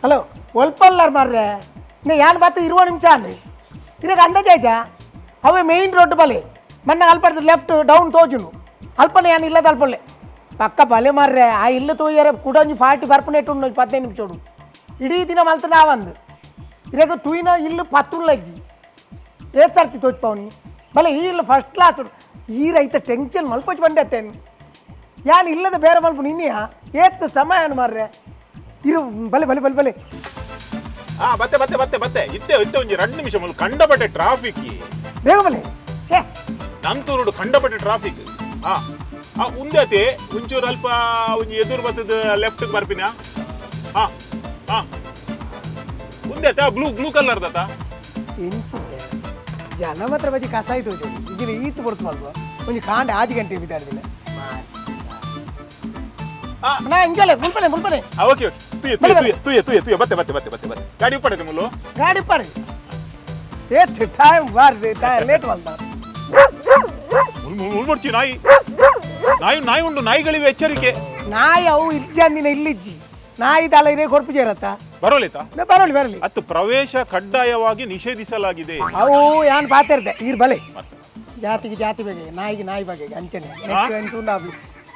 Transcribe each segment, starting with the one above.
Hello ಒಲ್ಪಲ್ಲಾರ ಮಾರ್ರೆ. ನೇ ಯಾನ್ ಬತ್ತ 20 ನಿಮಿಷ ಅಂದೆ. ಇರಗ ಅಂದಾಜ್ ಆಯ್ತಾ? ಅವೇ ಮೇಯ್ನ್ ರೋಡ್ ಬಲೆ ಮೊನ್ನೆ ಅಲ್ಪಡ್ದು ಲೆಫ್ಟ್ ಡೌನ್ ತೋಜುನು ಅಲ್ಪನೆ. ಯಾನ್ ಇಲ್ಲದ ಅಲ್ಪಲ್ಲೆ ಪಕ್ಕ ಬಲೆ ಮಾರ್ರೆ. ಆ ಇಲ್ಲು ತೋಯ್ಯಾರೆ ಕುಡೊಂಜಿ ಪಾರ್ಟಿ ಬರ್ಪುನೆಟ್ಟು ಉಂಡು. 15 ನಿಮಿಷ ಇಡೀ ದಿನ ಮಲ್ತ ನಾವಂದು. ಇರಗ ತೂಯಿನ ಇಲ್ಲು ಪತ್ತುಳ್ಳಜ್ಜಿ ಏತರ್ತಿ ತೋಚ್ಪವನಿ ಬಲೆ. ಈ ಇಲ್ಲು ಫಸ್ಟ್ ಕ್ಲಾಸ್. ಈ ರೈತ ಟೆನ್ಷನ್ ಮಲ್ಪೊಚ್ಚಿ ಬಂಡೆತ್ತೇನು. ಯಾನ್ ಇಲ್ಲದ ಬೇರೆ ಮಲ್ಪು ನಿನ್ನೆಯ ಏತ್ ಸಮಯ ಮಾರ್ರೆ. ಇರು, ಬಲೆ ಬಲೆ ಬಲೆ ಬಲೆ. ಹಾ, ಬತ್ತೆ ಬತ್ತೆ ಬತ್ತೆ ಬತ್ತೆ. ಇತ್ತೆ ಇತ್ತೆ, ಒಂಜಿ 2 ನಿಮಿಷ. ಮುಲ್ ಕಂಡಪಟ್ಟೆ ಟ್ರಾಫಿಕ್. ಬೇಗ ಬಲೆ, ಛೇ. ನಂತೂರುಡು ಕಂಡಪಟ್ಟೆ ಟ್ರಾಫಿಕ್. ಹಾ ಆ ಉಂದತೆ ಒಂಚೂರು ಅಲ್ಪ ಒಂಜಿ ಎದುರು ಬತ್ತದ ಲೆಫ್ಟ್ ಬರ್ಪಿನ. ಹಾ ಹಾ, ಉಂದತೆ blue blue colour ದತ್ತ. ಎಂಚಿಂದೆ ಜನ ಮಾತ್ರ ಬಜಿ ಕಸಾಯ ತೋಜು. ಈಗಿನ ಈತು ಬರ್ತು ಮಲ್ಪ ಒಂಜಿ ಕಾಂಡೆ ಆಜಿ ಗಂಟೆ ಬಿದ್ದಾಡ್ದಿಲ್ಲ. ಹಾ. ನಾ ಇಂಜಲೆ ಮುಲ್ಪನೆ ಮುಲ್ಪನೆ. Okay okay, ತುಯೆ ತುಯೆ ತುಯೆ ತುಯೆ ತುಯೆ ತುಯೆ. ಬತ್ತೆ ಬತ್ತೆ ಬತ್ತೆ ಬತ್ತೆ ಬತ್ತೆ. ಗಾಡಿ ಉಪ್ಪಡತೆ ಮುಲ್ಲು. ಗಾಡಿ ಪಡೆ. ಏ ಟೈಮ್ ಬಾರ್ದು, ಟೈಮ್ ಲೇಟ್ ಬಂದ. ಮುಲ್ ಮುಲ್ ಮುಲ್ ಮುಡ್ಚಿ. ನಾಯಿ ನಾಯಿ ನಾಯಿ ಉಂಡು. ನಾಯಿಗಳಿವೆ, ಎಚ್ಚರಿಕೆ. ನಾಯಿ ಅವು ಇಜ್ಜಂದಿನ ಇಲ್ಲಿಜ್ಜಿ. ನಾಯಿ ದಲ ಇರೇ ಕೊರ್ಪು ചേರತ್ತ. ಬರೋಲಿತಾ? ಬರಲಿ ಬರಲಿ. ಅತ್ತು ಪ್ರವೇಶ ಕಡ್ಡಾಯವಾಗಿ ನಿಷೇಧಿಸಲಾಗಿದೆ. ಅವು ಯಾನ್ ಪಾತಿರ್ದೆ ಈರ್ ಬಲೆ. ಜಾತಿಗೆ ಜಾತಿ ಬಗೆ, ನಾಯಿಗೆ ನಾಯಿ ಬಗೆ ಅಂಚನೆ. ನೆಕ್ಸ್ಟ್ ಎಂತ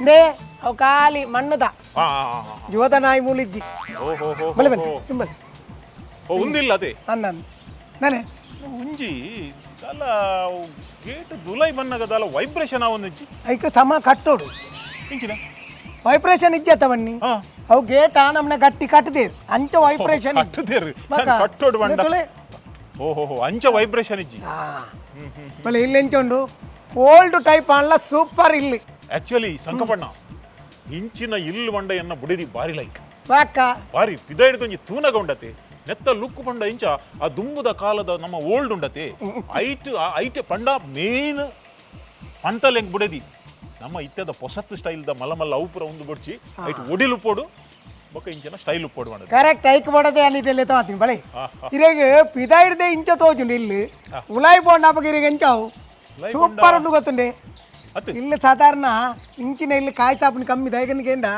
ನೇ ಅವು ಖಾಲಿ ಮಣ್ಣುದ. ಹಾ ಹಾ ಹಾ ಹಾ. ಜೀವದ ನಾಯಿ ಮೂಲಿಜ್ಜಿ. ಓ ಹೋ ಹೋ. ಬಲೆ ಬಲೆ. ಹೋ. ತುಂಬಲೆ. ಓ, ಉಂದಿಲ್ಲ ಅದೇ. ಅನ್ನ ನಾನೇ. ಉಂಜಿ ಅಲ್ಲ, ಗೇಟ್ ದುಲೈ ಬನ್ನಗದಲ್ಲ, ವೈಬ್ರೇಷನ್ ಆವೊಂದುಂಚಿ. ಐಕ ಸಮ ಕಟ್ಟೋಡು. ಇಂಚಿನ. ವೈಬ್ರೇಷನ್ ಇಜ್ಜತ್ತ ಬನ್ನಿ. ಅವು ಗೇಟ್ ಆ ನಮ್ನ ಗಟ್ಟಿ ಕಟ್ಟದೆ ಅಂಚ ವೈಬ್ರೇಷನ್. ಕಟ್ಟುದೇರು ಕಟ್ಟೋಡು ಬಂಡ. ಓ ಹೋ ಹೋ, ಅಂಚ ವೈಬ್ರೇಷನ್ ಇಜ್ಜಿ. ಹ್ಮ್ ಹ್ಮ್. ಬಲೆ, ಇಲ್ಲಿ ಎಂಚುಂಡು ಓಲ್ಡ್ ಟೈಪ್ ಅಲ್ಲ, ಸೂಪರ್ ಇಲ್ಲಿ. ಆಕ್ಚುಲಿ ಸಂಕಪಣ್ಣ, ಇಂಚಿನ ಇಲ್ ಬಂಡ ಎನ್ನ ಬುಡಿದಿ ಬಾರಿ ಲೈಕ್. ಬಾಕ. ಬಾರಿ ಪಿದಾಯಿಡ್ದು ಒಂಜಿ ತೂನಗ ಉಂಡತೆ. ನೆತ್ತ ಲುಕ್ ಪಂಡ ಇಂಚ ಆ ದುಂಬುದ ಕಾಲದ ನಮ್ಮ ಓಲ್ಡ್ ಉಂಡತೆ. ಐಟ್ ಐಟ್ ಪಂಡ ಮೇನ್ ಪಂತಲ್ ಎಂಕ್ ಬುಡೆದಿ ನಮ್ಮ ಇತ್ತೆದ ಪೊಸತ್ ಸ್ಟೈಲ್ದ ಮಲ್ಲ ಮಲ್ಲ ಅವು ಪೂರ ಉಂದು ಬೊಡ್ಚಿ. ಐಟ್ ಒಡಿಲು ಪೋಡು, ಬೊಕ್ಕ ಇಂಚಿನ ಸ್ಟೈಲ್ ಪೋಡು ಮಾಡೋದು. ಕರೆಕ್ಟ್, ಐಕ್ ಬಡದೆ ಅಲ್ಲಿ ಇದೆಲ್ಲ ತಾತೀನಿ ಬಳೆ. ಆ, ಆ. ಇರೆಗ್ ಪಿದಾಯಿಡ್ದೆ ಇಂಚ ತೋಜುಂಡು. ಇಲ್ಲಿ ಉಲಾಯಿ ಪೋಂಡ ಅಪಗ ಇರೆಗ್ ಎಂಚಾವು. ಉಲಾಯಿ. ಸೂಪರ್ ಉಂಡು, ಗೊತ್ತುಂಡೆ? ಅತ್ತು. ಇಲ್ಲಿ ಸಾಧಾರಣ ಇಂಚಿನ ಇಲ್ಲಿ ಕಾಯಿ ಚಾಪನ ಕಮ್ಮಿ ದಯಗನಿಗೇಂಡ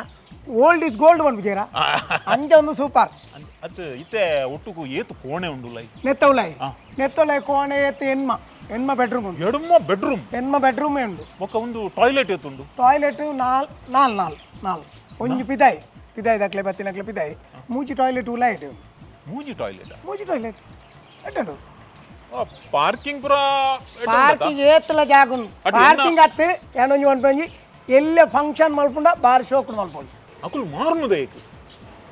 old is gold ಬಂದ್ಬಿಜೇರ ಅಂಚ ಒಂದು ಸೂಪರ್. ಅತ್ತು, ಇತ್ತೆ ಒಟ್ಟುಕು ಏತು ಕೋಣೆ ಉಂಡು ಲೈ? ನೆತ್ತ ಉಲಾಯಿ, ನೆತ್ತ ಉಲಾಯಿ ಕೋಣೆ ಏತ್ ಎನ್ಮ, ಎನ್ಮ ಬೆಡ್ರೂಮ್ ಉಂಡು. ಎಡುಮ ಬೆಡ್ರೂಮ್? ಎನ್ಮ ಬೆಡ್ರೂಮ್ ಉಂಡು. ಬೊಕ್ಕ ಒಂದು ಟಾಯ್ಲೆಟ್ ಏತುಂಡು? ಟಾಯ್ಲೆಟ್ ನಾಲ್ ನಾಲ್ ನಾಲ್ ನಾಲ್. ಒಂಜಿ ಪಿದಾಯಿ, ಪಿದಾಯಿ ದಕ್ಲೆ ಬತ್ತಿನಕ್ಲೆ ಪಿದಾಯಿ. ಮೂಜಿ ಟಾಯ್ಲೆಟ್ ಉಲಾಯಿ. ಮೂಜಿ ಟಾಯ್ಲೆಟ್? ಮೂಜಿ ಟಾಯ್ಲೆಟ್ ಎಟ್ಟುಂಡು. ಪಾರ್ಕಿಂಗ್ ಪೂರ ಎಡ್ಡೆ ಉಂಡತಾ? ಪಾರ್ಕಿಂಗ್ ಏತ್ತಲ ಜಾಗ ಉಂಡು. ಅటు ಪಾರ್ಕಿಂಗ್ ಅತ್ತು ಏನೊಂಜಿ ಒಂಜಿ ಎಲ್ಲೆ ಫಂಕ್ಷನ್ ಮಲ್ಪುಂಡ ಬಾರಿ ಶೋಕ್ ಮಲ್ಪುಂಡು. ಅಕುಲು ಮಾರ್ನುದ ಏಕ್?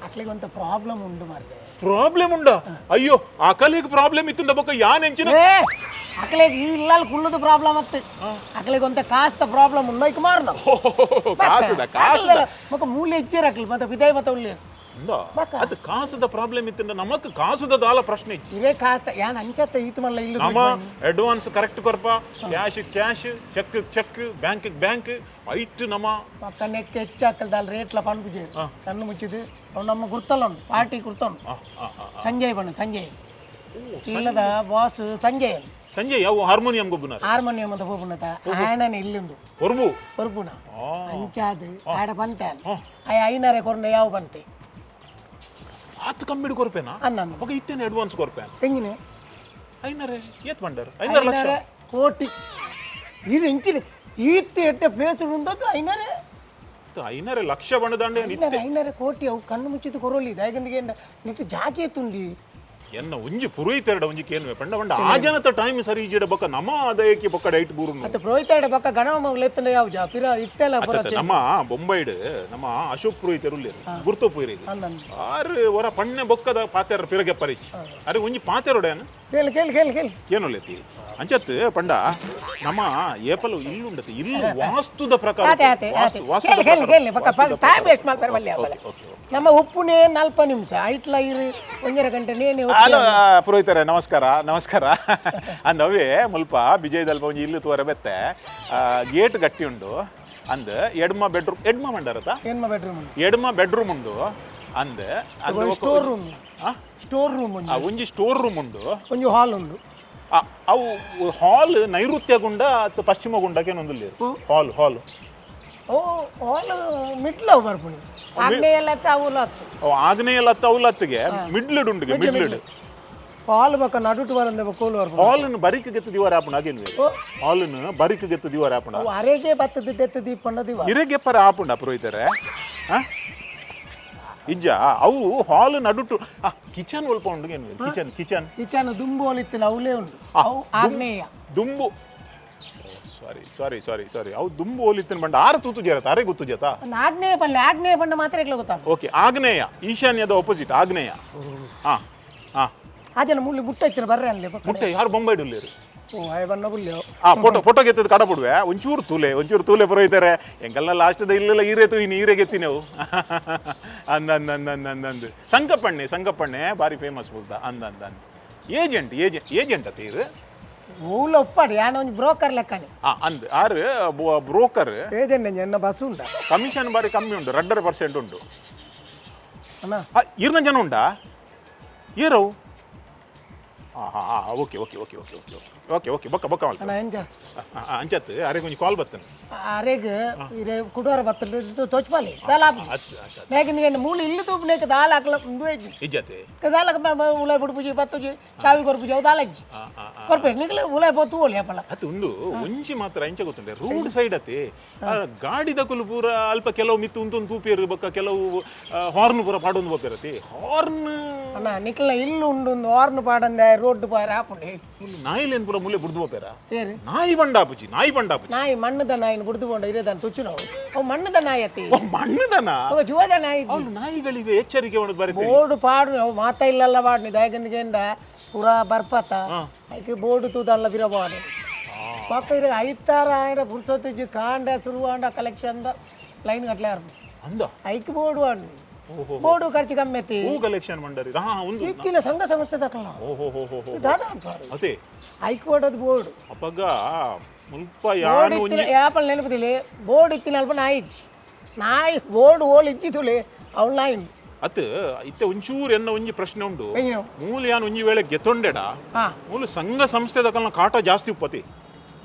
ಅಕ್ಲಿಗೆ ಒಂತ ಪ್ರಾಬ್ಲಮ್ ಉಂಡು ಮಾರ್ರೆ. ಪ್ರಾಬ್ಲಮ್ ಉಂಡ? ಅಯ್ಯೋ, ಅಕಲಿಗೆ ಪ್ರಾಬ್ಲಮ್ ಇತ್ತುಂಡ ಬೊಕ್ಕ ಯಾನ್ ಎಂಚಿನ. ಏ, ಅಕ್ಲೆಗ್ ಈ ಇಲ್ಲಲ್ ಕುಲ್ಲುದು ಪ್ರಾಬ್ಲಮ್ ಅತ್ತು. ಅಕ್ಲೆಗ್ ಒಂತ ಕಾಸ್ತ ಪ್ರಾಬ್ಲಮ್ ಉಂಡು, ಐಕ್ ಮಾರ್ನ. ಕಾಸುದ ಕಾಸುದ. ಮಕ್ಕ ಮೂಲೆ ಇಚ್ಚೇರ್ ಅಕ್ಲು ಮತ್ತೆ ಪಿದಾಯಿ ಮತ್ತೆ ಉಳ್ಳಿ. ಉಂಡ ಅದು ಕಾಸುದ ಪ್ರಾಬ್ಲಮ್ ಇತ್ತುಂಡ ನಮಕ್ ಕಾಸುದ ದಾಲ ಪ್ರಶ್ನೆ ಇಜ್ಜಿ. ಇರೇ ಕಾಸ್ತ ಯಾನ್ ಅಂಚತ್ತ ಈತ್ ಮಲ್ಲ ಇಲ್ಲು. ನಮ ಅಡ್ವಾನ್ಸ್ ಕರೆಕ್ಟ್ ಕೊರ್ಪ, cash cash, cheque cheque, bank bank ಐಟ್ ನಮ. ಮಕ್ಕ ನೆಕ್ ಹೆಚ್ಚಾಕಲ್ದ ರೇಟ್ಲ ಪನ್ಪುಜೆ ಕಣ್ಣು ಮುಚ್ಚಿದ್ದು. ಅವ್ ನಮ್ಮ ಗುರ್ತಲ್ಲ ಉಂಟು, ಪಾರ್ಟಿ ಗುರ್ತ ಉಂಟು. ಆ, ಆ, ಆ. ಸಂಜಯ್ ಬಣ್ಣ, ಸಂಜಯ್ ಇಲ್ಲದ ಬಾಸ್ ಸಂಜಯ್. ಸಂಜಯ್ ಅವು ಹಾರ್ಮೋನಿಯಂ ಗೊಬ್ಬುನಾರ. ಹಾರ್ಮೋನಿಯಂ ಅಂತ ಪೋಪುನತ ಆಯಣನ ಇಲ್ಲುಂದು. ಕೊರ್ಬು. ಕೊರ್ಪುನ ಅಂಚಾದ್ ಆಡ ಬಂತೆ ಆಯ ಐನಾರೆ ಕೊರ್ನ ಯಾವ ಬಂತೆ. ಆತ್ ಕಮ್ಮಿಡು ಕೊರ್ಪೇನಾ? ಅನ್ನಂದು. ಬೊಕ ಇತ್ತೇನೆ ಅಡ್ವಾನ್ಸ್ ಕೊರ್ಪೇನ. ತೆಂಗಿನ. ಐನರೆ ಏತ್ ಬಂಡರ್? 5.5 ಲಕ್ಷ. ಐನಾರೆ ಕೋಟಿ. ಇದು ಇಂಚಿನ ಈತ್ ಎಟ್ಟೆ ಪ್ಲೇಸ್ ಉಂದದ್ದು ಐನಾರೆ. 5.5 ಲಕ್ಷ ಬಂಡದಾಂಡೆ. ಐನಾರೆ, 5.5 ಕೋಟಿ. ಅವು ಕಣ್ಣು ಮುಚ್ಚಿದ್ದು ಕೊರೋಲಿ ದಾಯಗಂದಿಗೆ ನಿಕ್ಕು ಜಾಗೆ ತುಂಡಿ. ಎನ್ನ ಒಂಜಿ ಪುರೋಹಿತೆರಡ ಒಂಜಿ ಕೇನ್ವೆ ಪಂಡ ಪಂಡ ಆ ಜನತ ಟೈಮ್ ಸರಿ ಇಜ್ಜಿಡ ಬೊಕ್ಕ ನಮ್ಮ ಆದಾಯಕ್ಕೆ ಬೊಕ್ಕ ಡೈಟ್ ಬೂರುನು. ಮತ್ತೆ ಪುರೋಹಿತ ಬೊಕ್ಕ ಗಣವ ಮಗಳು ಎತ್ತಂಡ ಯಾವ ಜಾ ಪಿರ ಇತ್ತೆಲ್ಲ ಪುರ. ಅತ್ತ, ನಮ್ಮ ಬೊಂಬೈಡ್ ನಮ್ಮ ಅಶೋಕ್ ಪುರೋಹಿತರು ಉಲ್ಲೇರು, ಗುರ್ತೋ ಪುಯಿರಿ. ಅಂದಂದು. ಆರು ಹೊರ ಪಣ್ಣೆ ಬೊಕ್ಕದ ಪಾತೆರ ಪಿರಗೆ ಪರಿಚಿ. ಅರೆ, ಒಂಜಿ ಪಾತೆರೊಡೆಯನ್. ಕೇಳು ಕೇಳು ಕೇಳು ಕೇಳು. ಕೇನೊಲ್ಲೆತಿ ಅಂಚತ್ ಪಂಡ ನಮ್ಮ ಏಪಲು ಇಲ್ಲುಂಡತಿ ಇಲ್ಲು ವಾಸ್ತುದ ಪ್ರಕಾರ. ಆತೆ ಆತೆ ಆತೆ. ವಾಸ್ತುದ ಕೇಳು ಕೇಳು ಪ್ರಕಾರ. ಕೇಳು ಪಕ್ಕ. ವಾಸ್ತುದ ಟೈಮ್ ಪ್ರಕಾರ. ವೇಸ್ಟ್ ಮಾಡ್ತಾರೆ ಬಲ್ಲಿ ಅವಲ್ಲ. Okay, okay. ನಮ್ಮ ಉಪ್ಪುನೇ ನಲ್ಪ ನಿಮಿಷ ಐಟ್ಲ ಇರು ಒಂಜರ ಗಂಟೆ ನೇನೆ. ಹಲೋ ಪುರೋಹಿತರೆ, ನಮಸ್ಕಾರ ನಮಸ್ಕಾರ. ಅಂದವೇ ಮುಲ್ಪ ವಿಜಯದಲ್ಪ ಒಂಜಿ ಇಲ್ಲು ತೋರ ಬೆತ್ತೆ. ಗೇಟ್ ಗಟ್ಟಿ ಉಂಡು ಅಂದ್. ಎಡ್ಮ ಬೆಡ್ರೂಮ್, ಎಡ್ಮ ಮಂಡರತ? ಏನ್ಮ ಬೆಡ್ರೂಮ್. ಎಡ್ಮ ಬೆಡ್ರೂಮ್ ಉಂಡು ಅಂದ್ ಅಂದ್. Store room. ಆ? ಸ್ಟೋರ್ ರೂಮ್ ಒಂಜಿ. ಆ, ಒಂಜಿ ಸ್ಟೋರ್ ರೂಮ್ ಉಂಡು. ಒಂಜಿ ಹಾಲ್ ಉಂಡು. ಆ, ಅವು ಹಾಲ್ ನೈಋತ್ಯ ಗುಂಡ ಅಥವಾ ಪಶ್ಚಿಮ ಗುಂಡಕ್ಕೆ ಒಂದುಲ್ಲೇರು ಹಾಲ್ ಹಾಲ್. ಓ ಆಲ್ ಮಿಡ್ಲ್ ಅವು ಬರ್ಪುಣಿ ಆಗ್ನೇಯಲ್ಲ ಅವುಲ ಅತ್ತು. ಅವು ಆಗ್ನೇಯಲತ್ತ ಅವಲತ್ತಿಗೆ ಮಿಡ್ಲಡ್ ಉಂಡುಗೆ ಮಿಡ್ಲಡ್. ಹಾಲ್ ಬಕ್ಕ ನಡುಟು ಬರಂದೆ ಕೋಲು ಬರ್ಪುಣಿ. ಹಾಲ್ನ್ ಬರಿಕ್ ಗೆತ್ತು ದಿವಾರ ಆಪುಂಡು ಅಗೇನ್ವೆ. ಓ. ಹಾಲ್ನ್ ಬರಿಕ್ ಗೆತ್ತು ದಿವಾರ ಆಪುಂಡ. ಅವು ಅರೆಗೆ ಬತ್ತದ ದೆತ್ತು ದೀಪಣ್ಣ ದಿವ. ಇರೆಗೆ ಪರ ಆಪುಂಡ ಪುರೋಹಿತರೆ? ಆ? ಇಜ್ಜ ಅವು ಹಾಲ್ ನಡುಟು ಕಿಚನ್ ಒಲ್ಪ ಉಂಡು ಏನು? Kitchen kitchen. Kitchen ದುಂಬು ಒಲಿತ್ತಿನ ಅವಲೇ ಉಂಡು. ಅವು ಆಗ್ನೇಯ. ದುಂಬು, ಸಾರಿ ಸಾರಿ ಸಾರಿ ಸಾರಿ, ಅವು ದುಂಬು ಹೋಲಿತ್ತಿನ ಬಂಡ ಆರು ತೂತು ಜೇರತ್ತ ಅರೆ ಗೊತ್ತು ಜೇತ. ಒಂದು ಆಗ್ನೇಯ ಪಲ್ಲೆ ಆಗ್ನೇಯ ಬಣ್ಣ ಮಾತ್ರ ಎಕ್ಲ ಗೊತ್ತಾಗ. ಓಕೆ, ಆಗ್ನೇಯ, ಈಶಾನ್ಯದ ಆಪೋಸಿಟ್ ಆಗ್ನೇಯ. ಹಾ ಹಾ. ಆ ಜನ ಮುಳ್ಳಿ ಮುಟ್ಟ ಇತ್ತಿನ ಬರ್ರೆ ಅಲ್ಲಿ ಪಕ್ಕ. ಮುಟ್ಟೆ ಯಾರು ಬೊಂಬೈ ಡುಲ್ಲೇರು. ಓ ಆಯ್ ಬಣ್ಣ ಬುಲ್ಲೆ. ಆ ಫೋಟೋ ಫೋಟೋ ಗೆತ್ತದ ಕಡ ಬಿಡುವೆ. ಒಂಚೂರು ತೂಲೆ, ಒಂಚೂರು ತೂಲೆ ಪುರೋಹಿತರೆ. ಎಂಕಲ್ನ ಲಾಸ್ಟ್ದ ಇಲ್ಲೆಲ್ಲ ಈರೆ ತೂಯಿನಿ, ಈರೆ ಗೆತ್ತಿ ನಾವು. ಅಂದ ಅಂದ ಅಂದ ಅಂದ ಅಂದ ಅಂದು ಸಂಕಪ್ಪಣ್ಣೆ, ಸಂಕಪ್ಪಣ್ಣೆ ಭಾರಿ ಫೇಮಸ್ ಬುಲ್ದ ಅಂದ ಅಂದ ಅಂದ agent agent agent ಅತ್ತ ಇರು. ಓಲ ಉಪ್ಪಾಡಿ ಯಾನ ಒಂಜಿ ಬ್ರೋಕರ್ ಲೆಕ್ಕನೆ. ಆ ಅಂದ್ ಆರು ಬ್ರೋಕರ್. ಏಜೆಂಟ್ ಎನ್ನ ಬಸ್ ಉಂಡ. ಕಮಿಷನ್ ಬಾರಿ ಕಮ್ಮಿ ಉಂಟು, 2.5% ಉಂಟು. ಅಣ್ಣ. ಇರ್ನ ಜನ ಉಂಟಾ ಏರವು? ಹಾಂ ಹಾಂ ಹಾಂ, okay okay okay okay okay okay okay, ಬೊಕ್ಕ ಬೊಕ್ಕ ಮಲ್ಪ. ಅಣ್ಣ ಎಂಜ? ಅಂಚತ್ ಅರೆ ಕೊಂಚ ಕಾಲ್ ಬರ್ತೇನೆ. ಅರೆಗ್ ಇರೆ ಕುಡೋರ ಬತ್ತಲು ತೋಚ್ಪಾಲಿ ದಾಲ. ಅತ್ ಅತ್. ಮೇಗಿನ ಮೂಲು ಇಲ್ಲಿ ತೂಪನೇಕ ದಾಲ ಹಾಕ್ಲ ಇಜ್ಜತೆ. ದಾಲ ಉಲಾಯ್ ಬಿಡ್ಪುಜಿ ಬತ್ತುಜಿ ಚಾವಿ ಕೊರ್ಪುಜಿ ಅವು ದಾಲಜ್ಜಿ ಆ ಆ ಆ ಕೊರ್ಪೆ ನಿಕ್ಲೆ ಉಲಾಯ್ ಪೋತು ಓಲಿ ಅಪ್ಪಲ. ಅತ್ ಒಂದು ಒಂಜಿ ಮಾತ್ರ ಇಂಚ ಗೊತ್ತುಂಟೆ, ರೋಡ್ ಸೈಡ್ ಅತ್ತೆ ಗಾಡಿದ ಕುಲು ಪೂರ ಅಲ್ಪ ಕೆಲವು ಮಿತ್ತು ಉಂತೊಂದು ತೂಪೇರು, ಬೊಕ್ಕ ಕೆಲವು ಹಾರ್ನ್ ಪೂರ ಪಾಡೊಂದು ಬೋಪೇರತಿ ಹಾರ್ನ್. ಅಣ್ಣ ನಿಕ್ಲ ಇಲ್ಲು ಉಂಡು ಒಂದು ಹಾರ್ನ್ ಪಾಡಂದೆ ರೋಡ್ ಪಾರ ಹಾಪುಂಡೆ. ನಾಯಿಲೇನ್ ಪೂರ ಮುಲ್ಲೆ ಬುಡ್ದು ಬೋಪೇರ. ಏರು? ನಾಯಿ ಬಂಡಾಪುಜಿ, ನಾಯಿ ಬಂಡಾಪುಜಿ. ನಾಯಿ ಮಣ್ಣದ ನಾಯಿನ ಬುಡ್ದು ಕೊಂಡ ಇರೇದಾನ ತುಚ್ಚು ನಾವು. ಅವು ಮಣ್ಣದ ನಾಯಿ ಅತ್ತಿ. ಓ ಮಣ್ಣದನ. ಅವ ಜೀವದ ನಾಯಿ ಇಜ್ಜಿ. ಅವ್ನು ನಾಯಿಗಳಿಗೆ ಎಚ್ಚರಿಕೆ ಒಣಗ್ ಬರುತ್ತೆ. ಬೋರ್ಡ್ ಪಾಡು ಅವು ಮಾತಾ ಇಲ್ಲಲ್ಲ ಪಾಡ್ನಿ ದಯಗಂದಿಗೆಂಡ ಪೂರಾ ಬರ್ಪತ. ಐಕೆ ಬೋರ್ಡ್ ತೂದಲ್ಲ ಬಿರಬಾಡು ಪಕ್ಕ ಇರ ಐತಾರ ಆಯ್ರ ಪುರ್ಸೊತ್ತಿಜ್ಜಿ ಕಾಂಡ ಸುರುವಾಂಡ ಕಲೆಕ್ಷನ್ ಲೈನ್ ಗಟ್ಲೆ ಆರ್ಪು. ಅಂದ. ಐಕ್ ಬೋರ್ಡು ಆಡ್ನಿ. ಓಹೋ. ಬೋರ್ಡು ಖರ್ಚು ಕಮ್ಮಿ ಐತಿ. ಹೂ ಕಲೆಕ್ಷನ್ ಮಂಡರಿ ಹಾ ಒಂದು. ಇಕ್ಕಿನ ಸಂಘ ಸಂಸ್ಥೆ ತಕಲ್ಲ. ಓಹೋ ಹೋ ಹೋ ಹೋ. ದಾದ ಅನ್ಪಾರು. ಅದೇ. ಐಕ್ ಬೋರ್ಡ್ ಅದು ಬೋರ್ಡ್. ಅಪಗ ಮುಲ್ಪ ಬೋರ್ಡ್ ಯಾನು ಇತ್ತಿನ ಯಾಪಲ್ ನೆನಪುದಿಲ್ಲ. ಬೋರ್ಡ್ ಇತ್ತಿನ ಅಲ್ಪ ನಾಯಿ ಇಜ್ಜಿ. ನಾಯಿ ಬೋರ್ಡ್ ಓಲ್ ಇಜ್ಜಿ ತುಲೆ ಅವಳು ನಾಯಿ. ಅತ್ ಇತ್ತೆ ಒಂಚೂರು ಎನ್ನ ಒಂಜಿ ಪ್ರಶ್ನೆ ಉಂಡು. ಎಂಜಿನ? ಮೂಲ ಯಾನ್ ಒಂಜಿ ವೇಳೆ ಗೆತ್ತೊಂಡೆಡ ಹಾ. ಮೂಲ ಸಂಘ ಸಂಸ್ಥೆದ ಕಲ್ನ ಕಾಟ ಜಾಸ್ತಿ ಉಪ್ಪತಿ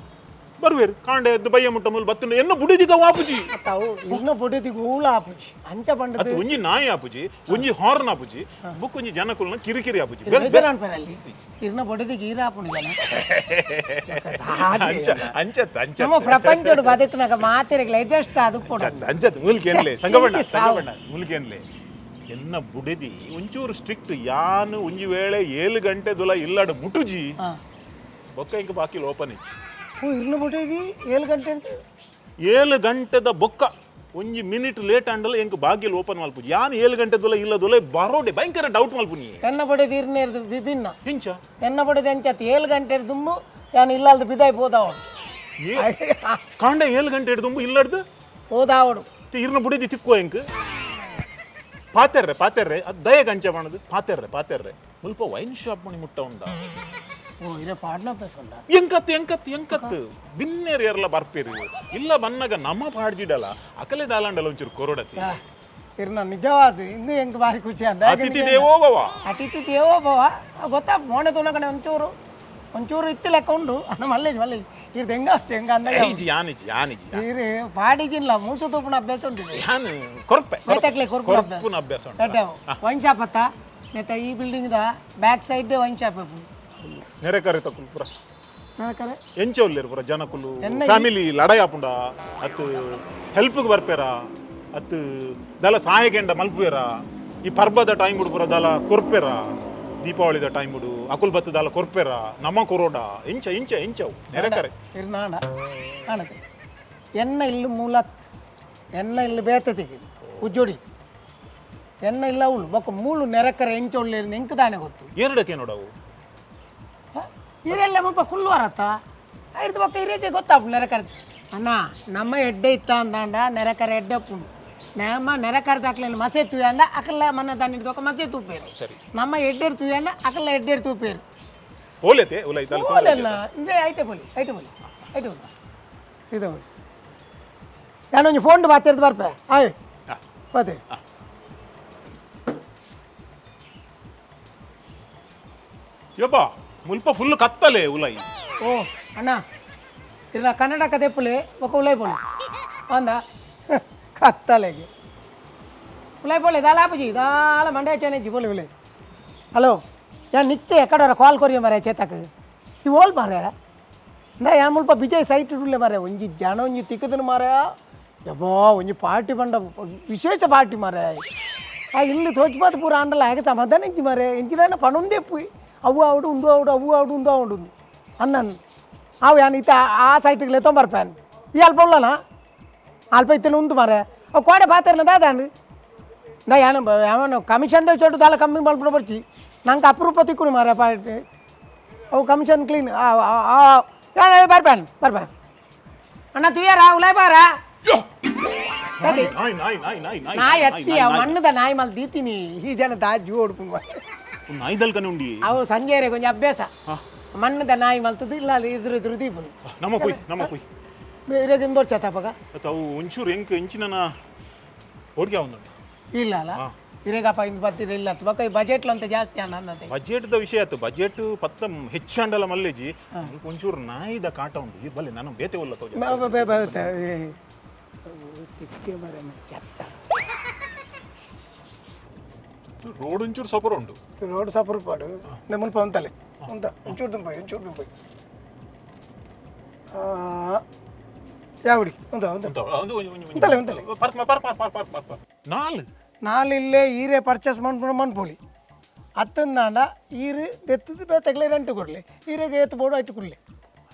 ಬರ್ವೇರು ಕಾಂಡೆ ಎದ್ದು ಬಯ್ಯ ಮುಟ್ಟ ಮೂಲ ಬತ್ತು ಎನ್ನ ಬುಡಿದಿಗ ವಾಪುಜಿ. ತಾವು ಇನ್ನ ಪೊಟೆತಿಗೆ ಹೂಳ ಆಪುಜಿ ಅಂಚ ಪಂಡದ. ಅತ್ ಒಂಜಿ ನಾಯಿ ಆಪುಜಿ, ಒಂಜಿ ಹಾರ್ನ್ ಆಪುಜಿ, ಬುಕ್ ಒಂಜಿ ಜನಕುಲ್ನ ಕಿರಿಕಿರಿ ಆಪುಜಿ. ಬೇಜಾರ್ ಅನ್ಪರಲ್ಲಿ ಇರ್ನ ಪೊಟೆತಿಗೆ ಈರ ಆಪುಂಡು ಜನ. ಅಂಚ ಅಂಚತ್ ಅಂಚ. ನಮ್ಮ ಪ್ರಪಂಚಡು ಬದುಕಿನಾಗ ಮಾತಿರಗಿಲ್ಲ ಎಜಸ್ಟ್ ಅದು ಕೊಡು. ಅಂಚತ್ ಮೂಲ್ಕೇನ್ಲೆ ಸಂಗಬಣ್ಣ, ಸಂಗಬಣ್ಣ ಮೂಲ್ಕೇನ್ಲೆ ಎನ್ನ ಬುಡೆದಿ ಒಂಚೂರು ಸ್ಟ್ರಿಕ್ಟ್. ಯಾನು ಒಂಜಿ ವೇಳೆ 7 ಗಂಟೆ ದುಲ ಇಲ್ಲಡು ಮುಟುಜಿ. ಬೊಕ್ಕ ಇಂಕ ಬಾಕಿ ಓಪನ್ ಇಚ್ಚಿ. ಓ ಇರ್ನ ಪೊಟೆದಿ 7 ಗಂಟೆ ಅಂತ. 7 ಗಂಟೆದ ಬೊಕ್ಕ ಒಂಜಿ ಮಿನಿಟ್ ಲೇಟ್ ಆಂಡಲ ಎಂಕ್ ಬಾಗಿಲ್ ಓಪನ್ ಮಲ್ಪುಜಿ. ಯಾನ್ 7 ಗಂಟೆ ದುಲ ಇಲ್ಲ ದುಲ ಬರೋಡೆ ಭಯಂಕರ ಡೌಟ್ ಮಲ್ಪುನಿ. ಎನ್ನ ಪೊಟೆದಿ ಇರ್ನೇರ್ದು ವಿಭಿನ್ನ. ಇಂಚ. ಎನ್ನ ಪೊಟೆದಿ ಅಂಚತ್ 7 ಗಂಟೆ ದುಂಬು ಯಾನ್ ಇಲ್ಲಲ್ದು ಬಿದಾಯ್ ಪೋದಾವಡು. ಕಾಂಡ 7 ಗಂಟೆ ದುಂಬು ಇಲ್ಲಡ್ದು ಪೋದಾವಡು. ಇರ್ನ ಬುಡಿದಿ ತಿಕ್ಕುವ ಎಂಕ್ ಪಾತೆರ್ರೆ ಪಾತೆರ್ರೆ ಅದು ದಯ ಗಂಚ ಮಾಡದು ಪಾತೆರ್ರೆ ಪಾತೆರ್ರೆ ಮುಲ್ಪ ವೈನ್ ಶಾಪ್ ಮಣಿ ಮುಟ್ಟ ಉಂಡ. ಓ ಇರ ಪಾಡ್ನ ಅಭ್ಯಾಸ ಉಂಡ. ಎಂಕತ್ ಎಂಕತ್ ಎಂಕತ್ ಬಿನ್ನೇರು ಎರ್ಲ ಬರ್ಪೇರು ಇಲ್ಲ ಬನ್ನಗ ನಮ್ಮ ಪಾಡ್ಜಿಡಲ ಅಕಲೆ ದಾಲಾಂಡಲ ಒಂಚೂರು ಕೊರಡತಿ. ಇರ್ನ ನಿಜವಾದ ಇನ್ನು ಹೆಂಗ್ ಬಾರಿ ಖುಷಿ ಅಂದ. ಅತಿಥಿ ದೇವೋ ಭವ. ಅತಿಥಿ ದೇವೋ ಭವ ಗೊತ್ತಾ. ಮೋಣೆ ತುನಕನೆ ಒಂಚೂರು ಒಂಚೂರು ಇತ್ತು ಲೆಕ್ಕ ಉಂಡು ಅಣ್ಣ. ಮಲ್ಲೇಜ್ ಮಲ್ಲೇಜ್ ಇರ್ದು ಹೆಂಗ ಹೆಂಗ ಅಂದ. ಇಜ್ಜಿ ಯಾನಿಜ್ಜಿ ಯಾನಿಜ್ಜಿ. ಇರು ಪಾಡಿಗಿಲ್ಲ ಮೂಸು ತೂಪುನ ಅಭ್ಯಾಸ ಉಂಟು ಇದು. ಯಾನ್ ಕೊರ್ಪೆ. ಬೇತಕ್ಲೆ ಕೊರ್ಪುನ ಅಭ್ಯಾಸ. ಕೊರ್ಪುನ ಅಭ್ಯಾಸ ಉಂಟು. ದೊಡ್ಡ ವೈನ್ ಶಾಪ್ ಅತ್ತ ನೆತ್ತ ಈ building the back side wine shop. ನೆರೆ ಕರೆ ತಕುಲು ಪುರ. ನನಕರೆ. ಎಂಚ ಉಲ್ಲೇರು ಪುರ ಜನಕುಲು ಫ್ಯಾಮಿಲಿ ಲಡಾಯಿ ಆಪುಂಡ ಅತ್ ಹೆಲ್ಪ್ಗೆ ಬರ್ಪೇರ ಅತ್ ದಲ ಸಹಾಯಕೆಂಡ ಮಲ್ಪುವೇರ ಈ ಪರ್ಬದ ಟೈಮ್ ಪುರ ದಲ ಕೊರ್ಪೇರ ದೀಪಾವಳಿದ ಟೈಮ್ ಅಕುಲ್ ಬತ್ತು ದಲ ಕೊರ್ಪೇರ ನಮ್ಮ ಕೊರೋಡ ಇಂಚ ಇಂಚ ಇಂಚವು ನೆರೆ ಕರೆ. ಇರ್ನಾಣ ಕಾಣತೆ ಎನ್ನ ಇಲ್ಲು ಮೂಲತ್ ಎನ್ನ ಇಲ್ಲು ಬೇತತಿಗೆ ಉಜ್ಜೋಡಿ ಎನ್ನ ಇಲ್ಲ ಅವಳು ಬೊಕ್ಕ ಮೂಲು ನೆರಕರೆ ಎಂಚ ಉಳ್ಳೇರು ಎಂಕ್ ದಾನೆ ಗೊತ್ತು. ಎರಡಕ್ಕೆ ನೋಡವು. ಇರೆಲ್ಲ ಮುಲ್ಪ ಕುಲ್ಲುವಾರತ್ತ ಐದು ಬೊಕ್ಕ ಇರೇಕೆ ಗೊತ್ತಾಪು ನೆರಕರೆ ಅಣ್ಣ ನಮ್ಮ ಎಡ್ಡೆ ಇತ್ತ ಅಂದಾಂಡ ನೆರಕರೆ ಎಡ್ಡೆ ಉಪ್ಪುಂಡು ನಮ್ಮ ನೆರಕರೆ ದಾಖಲೆ ಮಸೆ ತೂಯ ಅಂದ ಅಕಲ್ಲ ಮನ್ನ ದಾನಿ ದೊಕ್ಕ ಮಸೆ ತೂಪೇರು. ಸರಿ. ನಮ್ಮ ಎಡ್ಡೆಡ್ ತೂಯ ಅಂದ ಅಕಲ್ಲ ಎಡ್ಡೆಡ್ ತೂಪೇರು. ಪೋಲೆತೆ ಉಲ ಇತ್ತಲ್ಲ. போலಲ್ಲ இந்த ಐಟೆ போಲಿ ಐಟೆ போಲಿ ಐಟೆ போಲಿ ಇದು போಲಿ ನಾನು ಒಂಜಿ ಫೋನ್ ಮಾತಾಡ್ದು ಬರ್ಪೆ ಆಯ್ ಬಾತೆ. ಯಪ್ಪ ಮುಲ್ಪ ಫುಲ್ ಕತ್ತಲೆ ಉಲೈ. ಓ ಅಣ್ಣ ಇರ್ನ ಕನ್ನಡ ಕದೆಪ್ಪುಲೆ ಒಕ್ಕ ಉಲೈ ಪೋಲಿ ಅಂದ. ಕತ್ತಲೆಗೆ ಉಲಾಯ್ ಪೋಲೆ ದಾಲ ಆಪುಜಿ ದಾಲ ಮಂಡ್ಯ ಚೆನ್ನೆಜ್ಜಿ ಪೋಲೆ ಉಲೆ. ಹಲೋ, ಯಾನ್ ನಿತ್ಯ ಎಕಡೆ ಕಾಲ್ ಕೊರಿಯ ಮಾರೆ ಚೇತಕ್ ಈ ಓಲ್ ಮಾರೆ ಇಂದ ಯಾನ್ ಮುಲ್ಪ ಬಿಜಯ್ ಸೈಟ್ ಉಳ್ಳೆ ಮಾರೆ. ಒಂಜಿ ಜನ ಒಂಜಿ ತಿಕ್ಕದನು ಮಾರೆ. ಯಬ್ಬಾ, ಒಂಜಿ ಪಾರ್ಟಿ ಬಂಡ, ವಿಶೇಷ ಪಾರ್ಟಿ ಮಾರೆ. ಆ ಇಲ್ಲಿ ತೋಚ್ಪಾತ್ ಪೂರ ಆಂಡಲ ಹೇಗೆ ಸಮಾಧಾನ ಇಜ್ಜಿ ಮಾರೆ. ಎಂಚಿನ ಪಣೊಂದೇ ಪುಯ್ ಅವು ಆವಡು ಉಂದು ಆವಡು ಅವು ಆವಡು ಉಂದು ಆವಡು ಅನ್ನನ್ ಅವು ಯಾನ್ ಇತ್ತ ಆ ಸೈಟಿಗೆ ಲೆತ್ತೊಂಬರ್ಪೇನ್. ಈ ಅಲ್ಪ ಉಳ್ಳನ ಅಲ್ಪ ಇತ್ತನ ಉಂದು ಮಾರೆ. ಅವು ಕೋಡೆ ಪಾತೆರ್ನ ದಾದಾಂಡ್ ನಾ ಯಾನು ಯಾವನು ಕಮಿಷನ್ ಚೋಟು ದಾಲ ಕಮ್ಮಿ ಮಲ್ಪುನ ಬರ್ಚಿ. ನಂಗೆ ಅಪರೂಪ ತಿಕ್ಕುನು ಮಾರೆ ಪಾರ್ಟಿ. ಅವು ಕಮಿಷನ್ ಕ್ಲೀನ್. ಬರ್ಪೇನ್ ಬರ್ಪೇನ್ ಅಣ್ಣ. ತುಯ್ಯಾರ ಉಲಾಯ್ ಬಾರ. ನಾಯಿ ನಾಯಿ ನಾಯಿ ನಾಯಿ ನಾಯಿ. ನಾಯಿ ನಾಯಿ ಅತ್ತಿ ಅವು ಮಣ್ಣದ ನಾಯಿ ಮಲ್ ದೀತೀನಿ. ಈ ಜನ ದಾ ಜೂ ಹೊಡ್ಪುಂಡು. ನಾಯಿ ದಲ್ಕನೆ ಉಂಡಿ. ಅವು ಸಂಜೆರೆ ಕೊಂಚ ಅಭ್ಯಾಸ. ಮಣ್ಣದ ನಾಯಿ ಮಲ್ತದ್ದು ಇಲ್ಲ ಅಲ್ಲಿ ಇದ್ರ ಇದ್ರ ದೀಪುನು. ನಮ್ಮ ಕುಯ್, ನಮ್ಮ ಕುಯ್. ಇರೋಗಿಂದ ದೊಡ್ಡ ಅಪ್ಪಗ. ಅತ್ತ ಅವು ಒಂಚೂರು ಎಂಕ್ ಎಂಚಿನ ಹೋಡ್ಗೆ ಉಂಟು. ಇಲ್ಲ ಅಲ್ಲ, ಇರೇಗಪ್ಪ ಇಂದು ಬತ್ತಿರ ಇಲ್ಲ ಬೊಕ್ಕ ಈ ಬಜೆಟ್ಲು ಅಂತ ಜಾಸ್ತಿ ಅಣ್ಣ ಅನ್ನತೆ. ಬಜೆಟ್ the ವಿಷಯ ಆಯ್ತು. ಬಜೆಟ್ ಪತ್ತ ಹೆಚ್ಚಾಂಡಲ ಮಲ್ಲೇಜಿ. ಒಂಚೂರು ನಾಯಿದ ಕಾಟ ಉಂಟು. ಈ ಬಲ್ಲೆ ನಾನು ಬೇತೆ ಒಲ್ಲ ತೋಜ. ಚತ್ತ. ರೋಡ್ ಒಂಚೂರು ಸಪರ್ ಉಂಟು. ರೋಡ್ ಸಪರ್ ಪಾಡು ಮುಲ್ಪ ಉಂತಲೆ ಉಂತ ಒಂಚೂರು ದುಂಪೋಯ್, ಒಂಚೂರು ದುಂಪೋಯ್. ಯಾವಡಿ ಉಂತ ಉಂತ. ಉಂಟು, ಒಂದು ಒಂಜಿ- ಒಂಜಿ- ಒಂಜಿ. ಉಂತಲೆ, ಉಂತಲೆ. Park park park park park park. ನಾಲ್ ನಾಲಿಲ್ಲೇ ಈರೆ ಪರ್ಚೇಸ್ ಮನ್ಪುಣ ಮನ್ಪೊಲಿ ಅತ್ತಂದಾಂಡ ಈರು ದೆತ್ತದು ಬೇತೆಗ್ಲೆ ರೆಂಟ್ ಕೊಡ್ಲಿ. ಈರೆಗೆ ಏತ್ ಬೋಡು ಐಟ್ ಕುಡ್ಲಿ.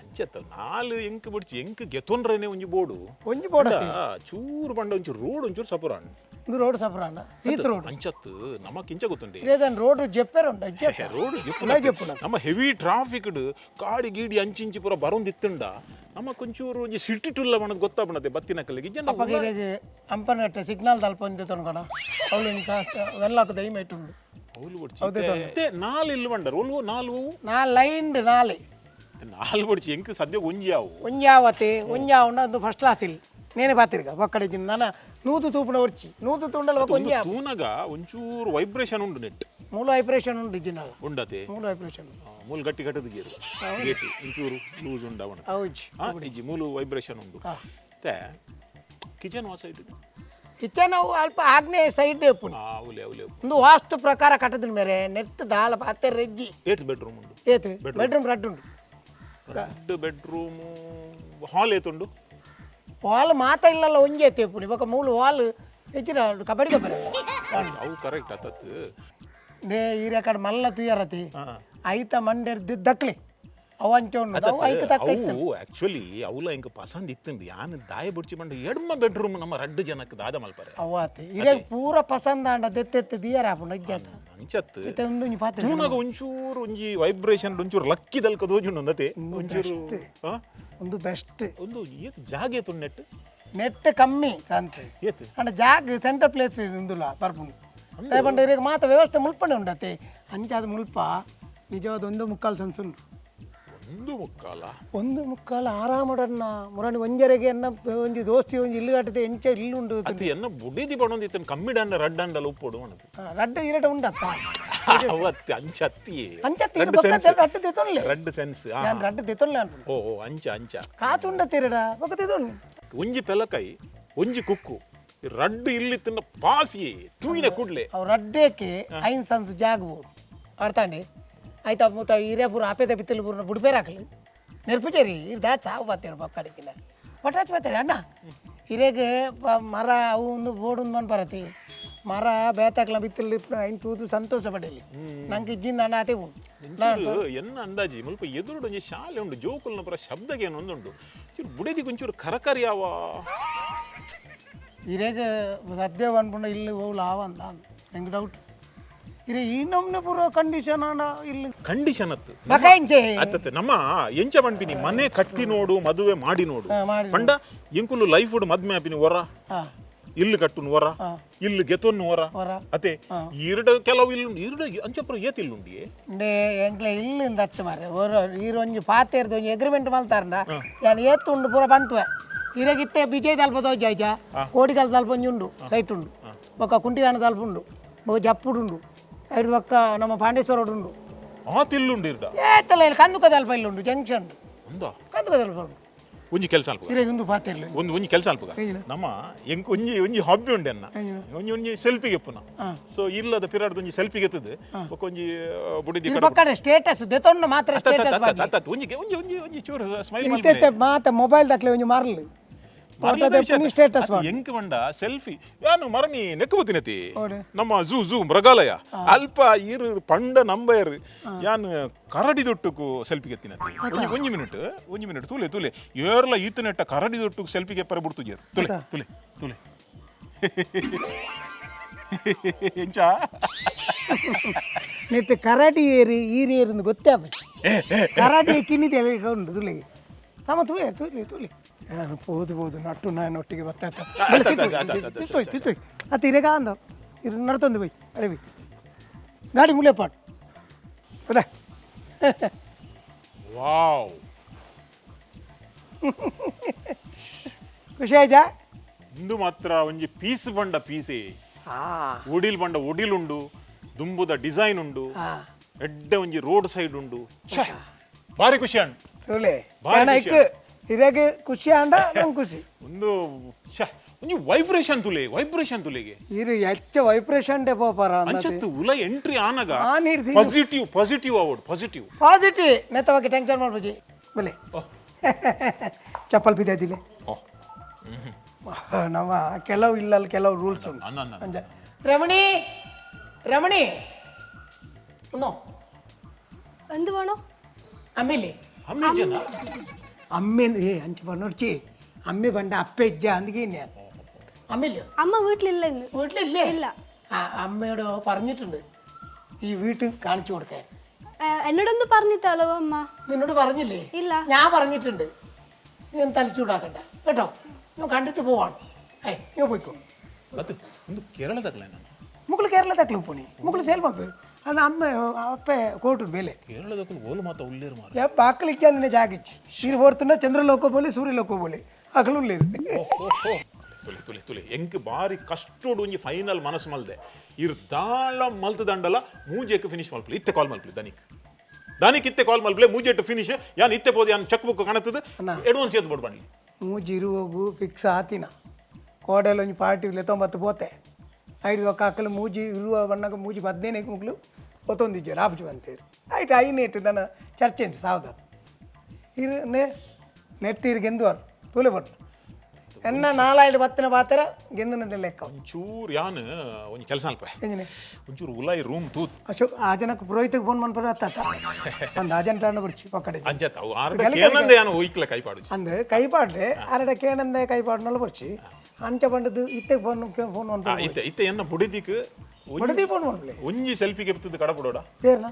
ಅಂಚತ್ತ ನಾಲ್ ಎಂಕ್ ಬಿಡ್ಚಿ, ಎಂಕ್ ಗೆತೊನ್ರೇನೆ ಒಂಜಿ ಬೋಡು. ಒಂಜಿ ಬೋಡು. ಅಂಡ ಚೂರು ಬಂಡ ಒಂಚೂರು ರೋಡ್ ಒಂಚೂರು ಸಪುರ ಉಂಡು. ಇದು ರೋಡ್ ಸಪರಾಂಡ ಈತ್ ರೋಡ್. ಅಂಚತ್ತು ನಮಕ್ ಇಂಚ ಗೊತ್ತುಂಡೆ. ಇದೇನು ರೋಡ್ ಜೆಪ್ಪೆರ ಉಂಡು. ರೋಡ್. ಉಲಾಯ್ ಜೆಪ್ಪುನ. ನಮ್ಮ ಹೆವಿ ಟ್ರಾಫಿಕ್ ಕಾಡಿ ಗೀಡಿ ಅಂಚಿಂಚಿ ಪೂರ ಬರೊಂದಿತ್ತುಂಡ ನಮ್ಮ ಕೊಂಚೂರು ಒಂಜಿ ಸಿಟಿ ಟುಲ್ಲ ಬಣ್ಣದ ಗೊತ್ತಾಪಣತೆ ಬತ್ತಿನ ಕಲ್ಲಿಗೆ ಇಜ್ಜಂಡ. ಅಪ್ಪಗೆ ಇರೇಗೆ ಅಂಪನಗಟ್ಟೆ ಸಿಗ್ನಲ್ ತಲ್ಪ ಒಂಜಿ ತೊನ್ಕೊಣ ಅವಳು ವೆಲ್ಲಾಕ್ ದೈ ಮೇಟುಂಡು. ಅವ್ಲು ಬೊಡ್ಚಿ ಇತ್ತೆ ನಾಲ್ ಇಲ್ಲು ಬಂಡರ್ ಒಲ್ವು ನಾಲ್ ಒವು? ನಾಲ್ ಲೈನ್ ನಾಲೆ. ನಾಲ್ ಬೊಡ್ಚಿ, ಎಂಕ್ ಸದ್ಯ ಒಂಜಿ ಆವು. ಒಂಜಾವತೆ ಒಂಜಾವುಂಡ. ಅದು ಫಸ್ಟ್ ಕ್ಲಾಸ್ ಇಲ್ಲಿ ನೇನೆ ಪಾತಿರ್ಗ ಒಕ್ಕಡೆ ನಾನ ನೂತು ತೂಪುನ ಒರ್ಚಿ ನೂತು ತೂಂಡಲ ಒಕ್ಕ ಒಂಜಿ. ಒಂದು ತೂನಗ ಒಂಚೂರು ವೈಬ್ರೇಷನ್ ಉಂಡು ನೆಟ್. ಮೂಲ ವೈಬ್ರೇಷನ್ ಉಂಡು ಜಿನ್ನಲ್ಲ. ಉಂಡತೆ. ಮೂಲ ವೈಬ್ರೇಷನ್. ಮೂಲು ಗಟ್ಟಿ ಕಟ್ಟದ ಗೀರು ಗೇಟ್ ಒಂಚೂರು ಲೂಸ್ ಉಂಡ ಅವನ. ಹೌದು. ಇಜ್ಜಿ, ಮೂಲು ವೈಬ್ರೇಷನ್ ಉಂಡು. ಮತ್ತೆ ಕಿಚನ್ ವಾ ಸೈಡ್? ಕಿಚನ್ ಅವು ಅಲ್ಪ ಆಗ್ನೇಯ ಸೈಡ್ ಉಪ್ಪುಂಡು. ಅವಲೆ ಅವಲೆ. ಒಂದು ವಾಸ್ತು ಪ್ರಕಾರ ಕಟ್ಟದ ಮೇರೆ ನೆಟ್ ದಾಲ ಪಾತೆ ರೆಜ್ಜಿ. ಏಟ್ ಬೆಡ್ರೂಮ್ ಉಂಡು? ಏತು ಬೆಡ್ರೂಮ್? ರಡ್ಡು ಉಂಡು. ದೊಡ್ಡ ಬೆಡ್ರೂಮು ಹಾಲ್ ಏತುಂಡು? ವಾಲ್ ಮಾತ ಇಲ್ಲಲ್ಲ, ಒಂಜಿ ಐತೆ ಉಪ್ಪುಂಡು. ಇವಾಗ ಮೂಲು ವಾಲ್ ಹೆಚ್ಚಿನ ಕಬಡ್ಡಿ ಕಬಡ್ಡಿ. ಅವು ಕರೆಕ್ಟ್ ಆತತ್. ನೇ ಈರೆ ಕಡೆ ಮಲ್ಲ ತುಯರತಿ ಐತ ಮಂಡೆರ್ದು ದಕ್ಲಿ ಅವು ಅಂಚೆ ಉಂಡು ಅವು ಐತ ತಕ್ಕ ಇತ್ತು. ಅವು ಆಕ್ಚುಲಿ ಅವಲ ಇಂಕ ಪಸಂದ್ ಇತ್ತುಂಡು. ಯಾನ್ ದಾಯ ಬುಡ್ಚಿ ಬಂಡ ಎಡ್ಮ ಬೆಡ್ರೂಮ್ ನಮ್ಮ ರಡ್ಡು ಜನಕ್ಕೆ ದಾದ ಮಲ್ಪರೆ. ಅವು ಆತೆ ಇರೆ ಪೂರ ಪಸಂದ ಆಂಡ ದೆತ್ತೆತ್ತು ದಿಯರ ಆಪುಂಡು ಅಜ್ಜಾತ. ಅಂಚತ್. ಇತ್ತೆ ಒಂದೊಂಜಿ ಪಾತ್ರೆ. ತೂನಗ ಒಂಚೂರು ಒಂಜಿ ವೈಬ್ರೇಷನ್ ಒಂಚೂರು ಲಕ್ಕಿ ದಲ್ಕ ದೋಜುಂಡು ಅಂದತೆ ಒಂಚೂರು. ಆ? ಒಂದು ಬೆಸ್ಟ್. ಒಂದು ಏತ್ ಜಾಗ ಏತುಂಡು ನೆಟ್? ನೆಟ್ ಕಮ್ಮಿ ಸಂತೆ. ಏತ್? ಅಂಡ ಜಾಗ ಸೆಂಟರ್ ಪ್ಲೇಸ್ ಉಂದುಲ ಬರ್ಪುಂಡು. ಪಂಡ ಇರೆಗ್ ಮಾತ ವ್ಯವಸ್ಥೆ ಮುಲ್ಪನೆ ಉಂಡತೆ. ಅಂಚಾದ ಮುಲ್ಪ ನಿಜವಾದ 1.75 ಸೆನ್ಸ್ ಉಂಡು. 1.75? 1.75 ಆರಾಮಡನ್ನ ಮುರಣಿ ಒಂಜರೆಗೆ ಎನ್ನ ಒಂಜಿ ದೋಸ್ತಿ ಒಂಜಿ ಇಲ್ಲು ಕಟ್ಟದೆ ಎಂಚ ಇಲ್ಲು ಉಂಡು. ಅತ್ತೆ ಎನ್ನ ಬುಡಿದಿ ಬಣೊಂದು ಇತ್ತನ್ ಕಮ್ಮಿಡನ್ನ ರಡ್ಡಂಡಲ ಉಪ್ಪೊಡು ಅಣದು. ರಡ್ಡ ಇರಟ ಉಂಡತ್ತ. ಅವು ಅತ್ತಿ ಅಂಚ ಅತ್ತಿಯೇ. ಅಂಚ. ರಡ್ಡು ಸೆನ್ಸ್. ರಡ್ಡು ದೆತೊನ್ಲೆ. ರಡ್ಡು ಸೆನ್ಸ್. ನಾನು ರಡ್ಡು ದೆತೊನ್ಲೆ ಅನ್ಪುಂಡು. ಓ ಓ, ಅಂಚ ಅಂಚ. ಕಾತುಂಡ ತಿರಡ ಬೊಕ ದೆತೊನ್ಲೆ. ಒಂಜಿ ಪೆಲಕೈ ಒಂಜಿ ಕುಕ್ಕು ರಡ್ಡು ಇಲ್ಲಿ ತಿನ್ನ ಪಾಸಿ ತೂಯಿನ ಕೂಡ್ಲೆ. ಅವು ರಡ್ಡೇಕೆ 5 ಸನ್ಸ್ ಜಾಗ ಬೋಡು ಅರ್ಥಾಂಡಿ ಆಯ್ತಾ. ಮೂತ ಹಿರಿಯ ಪೂರ ಆಪೇದ ಬಿತ್ತಲು ಪೂರ ಬುಡ್ಪೇರ್ ಹಾಕಲಿ ನೆರ್ಪುಚೇರಿ ಇರ್ದ ಚಾವು ಬಾತೇರು ಬೊಕ್ಕಡಿಕಿನ ಒಟ್ಟಾಚ್ ಬಾತೇರಿ ಅಣ್ಣ. ಹಿರಿಯಗೆ ಮರ ಅವು ಒಂದು ಬೋರ್ಡ್ ಒಂದು ಮನ್ಪರತಿ ಮರ ಬೇತಾಕ್ಲ ಬಿತ್ತಲು ಐನ್ ತೂದು ಸಂತೋಷ ಪಡಲಿ. ನಂಗೆ ಇಜ್ಜಿಂದ ಅಣ್ಣ ಆತೆ ಉಂಡು. ಒಂಚೂರು ಎನ್ನ ಅಂದಾಜಿ ಮುಲ್ಪ ಎದುರುಡು ಒಂಜಿ ಶಾಲೆ ಉಂಡು. ಜೋಕುಲ್ನ ಪುರ ಶಬ್ದಗೆ ಏನು ಒಂದುಂಡು. ಚೂರು ಬುಡೆದಿ ಒಂಚೂರು ಕರಕರಿ ಯಾವ. ಹಿರಿಯಗೆ ಸದ್ಯ ಅನ್ಪುಂಡ ಇಲ್ಲಿ ಹೋಗ್ಲ ಆವಂದ ನಂಗೆ ಡೌಟ್. ಹಿರಿಯ ಈ ನಮ್ನೆ ಪೂರ ಕಂಡೀಷನ್ ಅಣ್ಣ ಇಲ್ಲಿ. ಕಂಡೀಷನ್ ಅತ್ತು. ಬಕಾಯಿಂಚೆ. ಅತ್ತತ್ತೆ ನಮ್ಮ ಎಂಚ ಪನ್ಪಿನಿ ಮನೆ ಕಟ್ಟಿ ನೋಡು, ಮದುವೆ ಮಾಡಿ ನೋಡು. ಮಾಡಿ. ಪಂಡ ಎಂಕುಲು ಲೈಫ್ ಮದ್ಮೆ ಆಪಿನಿ ಹೊರ ಇಲ್ಲು ಕಟ್ಟುನು ಹೊರ ಇಲ್ಲು ಗೆತೊನ್ನು ಹೊರ. ಹೊರ. ಅತೆ ಈರಡ ಕೆಲವು ಇಲ್ಲು ಈರಡ ಅಂಚಪುರ ಏತ್ ಇಲ್ಲುಂಡಿಯೇ. ಇಂದೆ ಎಂಕ್ಲೆ ಇಲ್ಲಿಂದ ಅತ್ತು ಮಾರ್ರೆ. ಒರ ಈರ್ ಒಂಜಿ ಪಾತೆರ್ದು ಒಂಜಿ ಅಗ್ರಿಮೆಂಟ್ ಮಲ್ತಾರಂಡ ಯಾನ್ ಏತ್ ಉಂಡು ಪೂರ ಪಂತುವೆ. ಇರೆಗಿತ್ತೆ ಬಿಜಯ್ ತಲ್ಪ ತೋಜ ಕೋಡಿಕಲ್ ತಲ್ಪ ಒಂಜಿ ಉಂಡು ಸೈಟ್ ಉಂಡು. ಬೊಕ್ಕ ಕುಂಟಿಗಾನ ತಲ್ಪ ಉಂಡು. ಬೊಕ್ಕ ಜಪ್ಪುಡು ಉಂಡು. ಐದು ಬೊಕ್ಕ ನಮ್ಮ ಪಾಂಡೇಶ್ವರ ಉಂಡು. ಆತ್ ಇಲ್ಲುಂಡು ಇರ್ಡ. ಏತಲ್ಲ ಇಲ್ಲಿ ಕಂದುಕ ತಲ್ಪ ಇಲ್ಲುಂಡು ಜಂಕ್ಷನ್. ಅಂದ. ಕಂದುಕ ತಲ್ಪ ಉಂಡು. ಒಂಜಿ ಕೆಲಸ ಅಲ್ಪ. ಇರೆ ಇಂದು ಪಾತೆರ್ಲು. ಒಂದು ಒಂಜಿ ಕೆಲಸ ಅಲ್ಪಗ. ಎಂಜಿನ? ನಮ್ಮ ಎಂಕ್ ಒಂಜಿ ಒಂಜಿ ಹಾಬಿ ಉಂಡೆ ಅನ್ನ. ಎಂಜಿನ? ಒಂಜಿ ಒಂಜಿ ಸೆಲ್ಫಿಗೆ ಎಪ್ಪುನ. ಸೊ ಇಲ್ಲದ ಪಿರಾಡ್ದ ಒಂಜಿ ಸೆಲ್ಫಿಗೆ ಎತ್ತದು, ಬೊಕ್ಕ ಒಂಜಿ ಬುಡಿದಿ. ಇರ್ ಪಕ್ಕಡೆ ಸ್ಟೇಟಸ್ ದೆತೊಂಡು ಮಾತ್ರ ಸ್ಟೇಟಸ್. ಒಂಜಿ ಒಂಜಿ ಒಂಜಿ ಒಂಜಿ ಚೂರು ಸ್ಮೈಲ್. ಇತ್ತೆ ಮಾತ ಮೊಬೈಲ್ ದಾಕ್ಲೆ ಒಂಜಿ ಮಾರ್ಲು ಸ್ಟೇಟಸ್. ಎಂಕ್ ಬಂಡ ಸೆಲ್ಫಿ ಯಾನು ಮರನಿ ನೆಕ್ಕುಬತ್ತಿನತಿ. ಓಡೆ? ನಮ್ಮ ಝೂ ಝೂ ಮೃಗಾಲಯ ಅಲ್ಪ ಇರು ಪಂಡ ನಂಬಯರ್ ಯಾನ್ ಕರಡಿ ದೊಟ್ಟುಕು ಸೆಲ್ಫಿ ಎತ್ತಿನತಿ. ಒಂಜಿ ಒಂಜಿ ಮಿನಿಟ್, ಒಂಜಿ ಮಿನಿಟ್, ತೂಲೆ ತೂಲೆ, ಏರ್ಲ ಈತನೆಟ್ಟ ಕರಡಿ ದೊಟ್ಟುಕು ಸೆಲ್ಫಿಗೆ ಎಪ್ಪರೆ ಬಿಡ್ತುಜೇರು. ತುಲೆ ತುಲೆ ತುಲೆ, ಎಂಚ? ನೆಟ್ ಕರಡಿ ಏರಿ ಈರಿ ಏರಿಂದು ಗೊತ್ತೇ ಆಪುಜಿ. ಕರಡಿ ಕಿನ್ನಿದೆ ಉಂಡು ತುಲೆ ತಮ್ಮ ತುವೆ ತುಲೆ ತುಲೆ. ಯಾರು ಪೋದು ಪೋದು ನಟ್ಟು ನಾನು ಒಟ್ಟಿಗೆ ಬರ್ತಾ. ಆಯ್ತು, ಆಯ್ತು, ಆಯ್ತು, ಆಯ್ತು, ಆಯ್ತು. ತಿತ್ತೋಯ್ ಅತ್ತ ಇರೆಗ ಅಂದ ಇದು ನಡ್ತೊಂದು ಬೈ ಅರೆ ಬೈ ಗಾಡಿ ಮುಲೆ ಪಾಟ್ ಹೌದಾ? ವಾವ್. ಖುಷಿ ಆಯ್ತಾ? ಇಂದು ಮಾತ್ರ ಒಂಜಿ ಪೀಸ್ ಬಂಡ ಪೀಸೆ. ಹಾ. ಒಡಿಲ್ ಬಂಡ ಒಡಿಲ್ ಉಂಡು, ದುಂಬುದ ಡಿಸೈನ್ ಉಂಡು. ಎಡ್ಡೆ ಒಂಜಿ ರೋಡ್ ಸೈಡ್ ಉಂಡು. ಛೆ, ಭಾರಿ ಖುಷಿ ಅಣ್ಣ. ತುಲೆ. ಭಾರಿ ಏನ ಖುಷಿ. ಇಕ್ ಇರೆಗ್ ಖುಷಿ ಆಂಡ ನಂಗೆ ಖುಷಿ. ಒಂದು ಛೆ, ಒಂಜಿ ವೈಬ್ರೇಷನ್ ತುಲೆ, ವೈಬ್ರೇಷನ್ ತುಲೆಗೆ. ಇರು ಹೆಚ್ಚ ವೈಬ್ರೇಷನ್ ಡೇ ಪೋಪಾರ. ಅಂಚತ್ತು ಉಲ ಎಂಟ್ರಿ ಆನಗ. ಆ ನೀರ್ ಪಾಸಿಟಿವ್ ಪಾಸಿಟಿವ್ ಅವಡ್ ಪಾಸಿಟಿವ್. ಪಾಸಿಟಿವ್ ನೆತ್ತವಾಗಿ ಟೆನ್ಷನ್ ಮಾಡ್ಬಜಿ ಬಲೆ. ಚಪ್ಪಲ್ ಬಿದ್ದಿಲ್ಲ. ನಮ್ಮ ಕೆಲವು ಇಲ್ಲಲ್ಲಿ ಕೆಲವು ರೂಲ್ಸ್ ಉಂಟು. ಅನ್ನ ಅನ್ನ. ಅಂಜ ರಮಣಿ, ರಮಣಿ ಒಂದೋ. എന്ത് വേണോ? ಅಮ್ಮಿಲಿ. ಅಮ್ಮೆ ಜನ. ಅಮ್ಮೆ ಏ ಅಂಚ ಬನ್ನೋಡ್ಚಿ ಅಮ್ಮೆ ಬಂಡ ಅಪ್ಪೆ ಇಜ್ಜ ಅಂದ್ಗೆ ഞാൻ അമ്മയില്ല. അമ്മ വീട്ടിലില്ല ഇന്ന്. വീട്ടിലില്ലേ? ഇല്ല. ആ അമ്മയോട് പറഞ്ഞിട്ടുണ്ട് ഈ വീട്ടിൽ കാണിച്ചു കൊടുക്കാൻ. എന്നോടൊന്ന് പറഞ്ഞിട്ടാലോ അമ്മ? നിന്നോട് പറഞ്ഞില്ലേ? ഇല്ല. ഞാൻ പറഞ്ഞിട്ടുണ്ട്. നീ ഒന്ന് തലച്ചൂടാക്കണ്ട കേട്ടോ. ഞാൻ കണ്ടിട്ട് പോവാണ്. ഏയ് ನೀವು പോയിക്കോ. ಅದು ಒಂದು ಕೇರಳದಾಗಲ ನಾನು. ಮುಗುಳು ಕೇರಳದಾಗ್ಲು ಪೋಣಿ ಮುಗುಳು ಸೇಲ್ ಮಾಡ್ಬೇಕು ಅಲ್ಲ ಅಮ್ಮ ಅಪ್ಪೆ ಕೋರ್ಟು ಬೇಲೆ. ಕೇರಳದಾಗಲು ಓಲು ಮಾತ ಉಳ್ಳೇರು ಮಾರ. ಯಾ ಬಾಕಲಿಕ್ಕೆ ಅಂದ್ರೆ ಜಾಗಿಚ್ಚಿ ನೀರು ಹೋರ್ತುಂಡ ಚಂದ್ರಲೋಕ ಬೋಲಿ ಸೂರ್ಯಲೋಕ ಬೋಲಿ ಅಗಲು ಉಳ್ಳೇರು. ತುಲೆ ತುಲೆ ತುಲೆ, ಎಂಕ್ ಬಾರಿ ಕಷ್ಟೋಡು ಒಂಜಿ ಫೈನಲ್ ಮನಸ್ಸು ಮಲ್ದೆ. ಇರ್ ದಾಳ ಮಲ್ತ ದಂಡಲ ಮೂಜೆಕ್ ಫಿನಿಶ್ ಮಲ್ಪಲೆ. ಇತ್ತೆ ಕಾಲ್ ಮಲ್ಪಲೆ ದನಿಕ್, ದಾನಿಕ್ ಇತ್ತೆ ಕಾಲ್ ಮಲ್ಪಲೆ. ಮೂಜೆಟ್ ಫಿನಿಶ್ ಯಾನ್ ಇತ್ತೆ ಪೋದು ಯಾನ್ ಚೆಕ್ ಬುಕ್ ಕಾಣುತ್ತದೆ. ಅಡ್ವಾನ್ಸ್ ಏತ್ ಬೋಡ್ ಬಂಡ್ಲಿ? ಮೂಜಿ ಇರುವಗು ಫಿಕ್ಸ್ ಆತಿನ ಕೋಡೆಲ್ ಒಂಜಿ ಪಾರ್ಟಿ ಲೆತ್ತೊಂಬತ್ತು ಪೋತೆ ಐದು ಒಕ್ಕ ಅಕ್ಕಲು ಮೂಜಿ ಇರುವ ಬಣ್ಣಗ ಮೂಜಿ 15ಕ್ಕೆ ಮುಗ್ಲು ಒತ್ತೊಂದಿಜ್ಜರು ಆಪುಜಿ ಬಂತೇರು ಐಟ್ ಐನ್ ಇಟ್ಟು ನನ್ನ ಚರ್ಚೆ ಅಂತ ಸಾವ್ದ ಇರು ನೆ ನೆಟ್ ಇರು ಗೆಂದುವರು ತೂಲೆ ಪೊಟ್ಟು ಎನ್ನ ನಾಲಾಯ್ಡು ಬತ್ತಿನ ಪಾತ್ರ ಗೆಂದುನದ ಲೆಕ್ಕ. ಒಂಚೂರು ಯಾನ್ ಒಂಜಿ ಕೆಲಸ ಅಲ್ಪ. ಎಂಜಿನೆ? ಒಂಚೂರು ಉಲಾಯಿ ರೂಮ್ ತೂತ್. ಅಶೋಕ್ ಆ ಜನಕ್ಕೆ ಪುರೋಹಿತಕ್ಕೆ ಫೋನ್ ಮನ್ಪರ ಅತ್ತ ಅಂದ ಆ ಜನ ಬುಡ್ಚಿ ಒಕ್ಕಡೆ. ಅಂಚತ್ ಅವು ಆರ್ಡ ಕೇನಂದ ಯಾನ್ ಒಯ್ಕ್ಲ ಕೈ ಪಾಡುಚಿ. ಅಂದ್ ಕೈಪಾಡ್ಲೆ ಅರಡ ಕೇನಂದೆ ಕೈಪಾಡ್ನಲ್ಲ ಬುಡ್ಚಿ ಅಂಚ ಬಂಡದು ಇತ್ತೆ ಫೋನ್ ಫೋನ್ ಮನ್ಪರ. ಇತ್ತೆ ಇತ್ತೆ ಎನ್ನ ಬುಡಿದಿಕ್. ಬುಡದಿ ಫೋನ್ ಮನ್ಪಲೆ. ಒಂಜಿ ಸೆಲ್ಫಿಗೆ ಬತ್ತದ ಕಡಪಡೋಡ. പേരണ.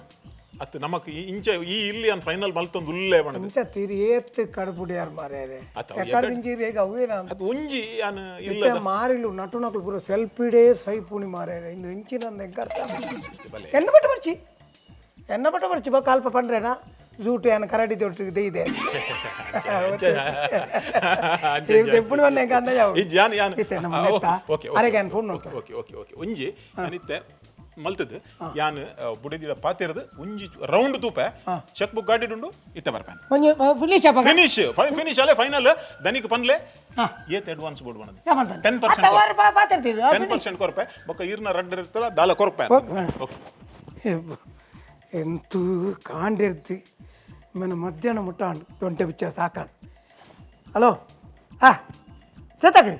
ಅತ್ ನಮಕ್ ಈ ಇಂಚ ಈ ಇಲ್ಲಿ ಅನ್ ಫೈನಲ್ ಮಲ್ತೊಂದು ಉಲ್ಲೇ ಬಣದು. ಇಂಚ ತೀರಿ ಏತ್ ಕಡಪುಡಿಯಾರ್ ಮಾರ್ಯಾರೆ. ಆತ ಅವು. ಎಕ್ಕಡ ದಿಂಚಿ ರೇಗ ಅವೇ ನಾನು. ಅದು ಒಂಜಿ ಯಾನ್ ಇಲ್ಲ. ಇತ್ತೆ ಮಾರಿಲು ನಟು ನಕಲು ಪೂರ ಸೆಲ್ಫಿಡೇ ಸೈಪುಣಿ ಮಾರ್ಯಾರೆ ಇಂದು ಇಂಚಿನ ಎಂಕರ್ತ. ಬಲೆ. ಎನ್ನ ಪಟ್ಟ ಬರ್ಚಿ, ಎನ್ನ ಪಟ್ಟ ಬರ್ಚಿ ಬಾ ಕಾಲ್ಪ ಪಂಡ್ರೇನಾ ಜೂಟು ಏನ ಕರಡಿ ದೊಡ್ಡ ಇದೆ. ದೆಪ್ಪುಣಿ ವನ್ನ ಎಂಕ ಅಂದಾಜ್ ಅವು. ಇಜ್ಜಿ ಯಾನ್ ಯಾನ್. ಇತ್ತೆ ನಮ್ಮ ನೆತ್ತ. ಅರೆಗೆ ಯಾನ್ ಫೋನ್ ನೋಡ್ತೆ. ಓಕೆ ಓಕೆ ಓಕೆ, ಒಂಜಿ ಯಾನ್ ಇತ್ತೆ ಮಲ್ತದ್ದು ಯಾನ್ ಬುಡಿದಿಡ ಪಾತಿರದು ಒಂಜಿ ರೌಂಡ್ ತೂಪೆ. ಚೆಕ್ ಬುಕ್ ಗಾಡಿಡುಂಡು, ಇತ್ತೆ ಬರ್ಪೇನೆ. ಒಂಜಿ ಫಿನಿಶ್ ಅಪ್ಪ. ಫಿನಿಶ್ ಫಿನಿಶ್ ಅಲ್ಲೇ ಫೈನಲ್ ದನಿಕ್ ಪನ್ಲೆ ಏತ್ ಅಡ್ವಾನ್ಸ್ ಬೋರ್ಡ್ ಬಣದು. 10%. ಪಾತಿರ್ತೀರಿ. 10% ಕೊರ್ಪೆ ಬೊಕ್ಕ ಈರ್ನ ರಡ್ಡ್ ಇರ್ತಲ್ಲ ದಾಲ ಕೊರ್ಪೆ. ಓಕೆ. ಎಂತೂ ಕಾಂಡಿರ್ತಿ ಮನ ಮಧ್ಯಾಹ್ನ ಮುಟ್ಟಾಂಡು ದೊಂಟೆ ಬಿಚ್ಚ ಸಾಕಾಂಡು. ಹಲೋ, ಹಾ ಚೇತಾಕ್ರಿ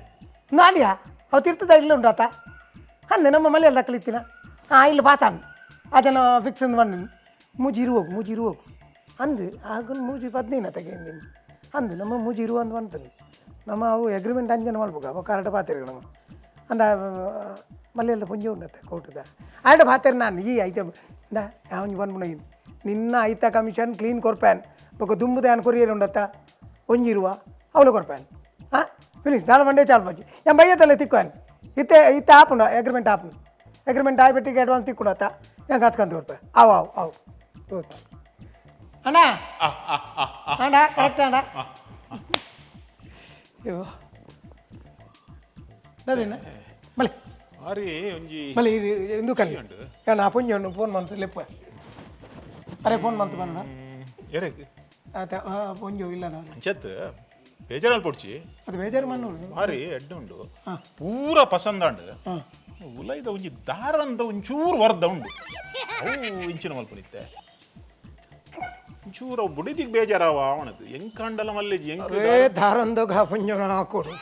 ನಾಡಿಯಾ ಅವು ತಿರ್ತದ ಇಲ್ಲ ಉಂಟಾತ ಅಂದೆ ನಮ್ಮ ಮನೆಯಲ್ಲಿ ದಕ್ಕಲಿತ್ತಿನ. ಹಾಂ ಇಲ್ಲಿ ಪಾಸಾನ್ ಅದನ್ನು ಫಿಕ್ಸ್ ಅಂದ್ ಬಂದು ಮೂಜಿ ಇರುವೋಗು ಮೂಜಿ ಇರುವೋಗು ಅಂದು ಆಗ ಮೂಜಿ 15 ತೆಗೆಂದಿನಿ ಅಂದು ನಮ್ಮ ಮೂಜಿ ಇರುವ ಅಂದು ಬಂತಂದು ನಮ್ಮ ಅವು ಅಗ್ರಿಮೆಂಟ್ ಅಂಜನ ಮಾಡ್ಬೇಕು ಅವ ಕರೆಕ್ಟ್ ಪಾತಿರ ನಮ್ಮ ಅಂದ ಮಲೆಯಲ್ಲ ಪುಂಜೆ ಉಂಡತ್ತೆ ಕೋಟದ ಆಯ್ತು ಪಾತಿರ ನಾನು ಈ ಐತೆ ಇಂದ ಯಾವೊಂಜಿ ಬಂದ್ಬಿಡ ನಿನ್ನ ಐತ ಕಮಿಷನ್ ಕ್ಲೀನ್ ಕೊರ್ಪ್ಯಾನ್ ಬೊಕ ದುಂಬುದ ಯಾನ್ ಕೊರಿಯರ್ ಉಂಡತ್ತ ಒಂಜಿ ಇರುವ ಅವಳು ಕೊರ್ಪ್ಯಾನ್. ಹಾಂ ಫಿನಿಶ್ ದಾಲ ಮಂಡೆ ಚಾಲ್ ಬಜ್ಜಿ ಯಾನ್ ಬಯ್ಯತ್ತಲ್ಲ ತಿಕ್ಕಾನ್ ಇತ್ತೆ ಇತ್ತೆ ಆಪುಂಡು ಅಗ್ರಿಮೆಂಟ್ ಆಪುಂಡು ಅಗ್ರಿಮೆಂಟ್ ಆಯ್ಬಿಟ್ಟಿಗೆ ಅಡ್ವಾನ್ಸ್ ತಿಕ್ಕೊಡತ್ತ ಯಾನ್ ಕಾಸ್ಕೊಂತ ಕೊರ್ಪೆ ಅವು ಅವು ಅವು ಓಕೆ ಅಣ್ಣ. ಅಣ್ಣ ಕರೆಕ್ಟ್ ಅಣ್ಣ. ಇವ ಅದೇನ ಬಲೆ. ಬಾರಿ ಒಂಜಿ. ಬಲೆ ಇದು ಎಂದು ಕಲಿ ಉಂಡು. ಯಾನ್ ಆ ಪುಂಜಿ ಉಂಡು ಫೋನ್ ಮಂತ್ ಲೆಪ್ಪ ಅರೆ ಫೋನ್ ಮಂತ್ ಬನ್ನ. ಎರೆಗ್? ಆತ ಪುಂಜು ಇಲ್ಲ ನಾನು. ಅಂಚತ್ ಬೇಜಾರಲ್ಲಿ ಪೊಡ್ಚಿ. ಅದು ಬೇಜಾರು ಮಣ್ಣು. ಭಾರಿ ಎಡ್ಡೆ ಉಂಡು, ಪೂರ ಪಸಂದಾಂಡ್. ಉಲೈದ ಒಂಜಿ ದಾರಂದ ಒಂಚೂರು ವರ್ದ ಉಂಡು. ಅವು ಇಂಚಿನ ಮಲ್ಪನಿತ್ತೆ ಒಂಚೂರು ಅವು ಬುಡಿದಿಗ್ ಬೇಜಾರವ ಅವನದು ಎಂಕಾಂಡಲ ಮಲ್ಲೆಜಿ ಎಂಕ್. ಅವೇ ದಾರಂದ ಗಾಪಂಜನ ಹಾಕೋಡು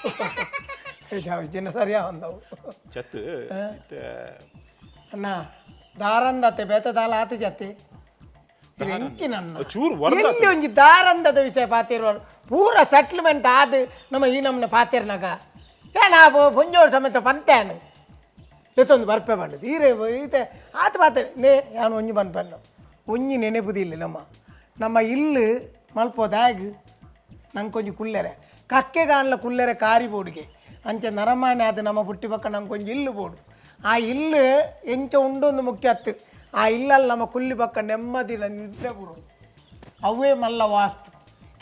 ಜಿನ ಸರಿಯಾ ಒಂದವು. ಚತ್ ಇತ್ತೆ. ಅಣ್ಣ, ದಾರಂದತೆ ಬೇತ ದಾಲ ಆತಿ ಜತ್ತಿ ಇಂಚಿನ ಅಣ್ಣ. ಚೂರು ವರ್ದ. ಎಲ್ಲಿ ಒಂಜಿ ದಾರಂದದ ವಿಷಯ ಪಾತಿರುವರು, ಪೂರ ಸೆಟ್ಲ್ಮೆಂಟ್ ಆದ್ ನಮ್ಮ ಈ ನಮ್ಮನೆ ಪಾತಿರ್ನಾಗ ಏನ ಪುಂಜೋರ್ ಸಮೇತ ಪಂತೇನು ಎತ್ತೊಂದು ಬರ್ಪೆ ಬಂಡದು ಈರೆ ಈತೆ ಆತ ಪಾತೆ ನೇ. ಯಾನು ಒಂಜಿ ಪನ್ಪೆನ್ನು ಒಂಜಿ ನೆನೆಪುದಿಲ್ಲ. ನಮ್ಮ ನಮ್ಮ ಇಲ್ಲು ಮಲ್ಪೋದಾಗ್ ನಂಕೊಂಜಿ ಕುಲ್ಲೆರೆ ಕಕ್ಕೆ ಕಾಣಲ ಕುಲ್ಲೆರೆ ಕಾರಿ ಬೋಡಿಗೆ ಅಂಚೆ ನರಮಾನೆ ಅದು ನಮ್ಮ ಪುಟ್ಟಿ ಪಕ್ಕ ನಂಗೊಂಜಿ ಇಲ್ಲು ಬೋಡು. ಆ ಇಲ್ಲು ಎಂಚ ಉಂಡೊಂದು ಮುಖ್ಯ ಅತ್ತು. ಆ ಇಲ್ಲಲ್ಲಿ ನಮ್ಮ ಕುಲ್ಲಿ ಪಕ್ಕ ನೆಮ್ಮದಿನ ನಿದ್ರೆ ಬರು, ಅವೇ ಮಲ್ಲ ವಾಸ್ತು.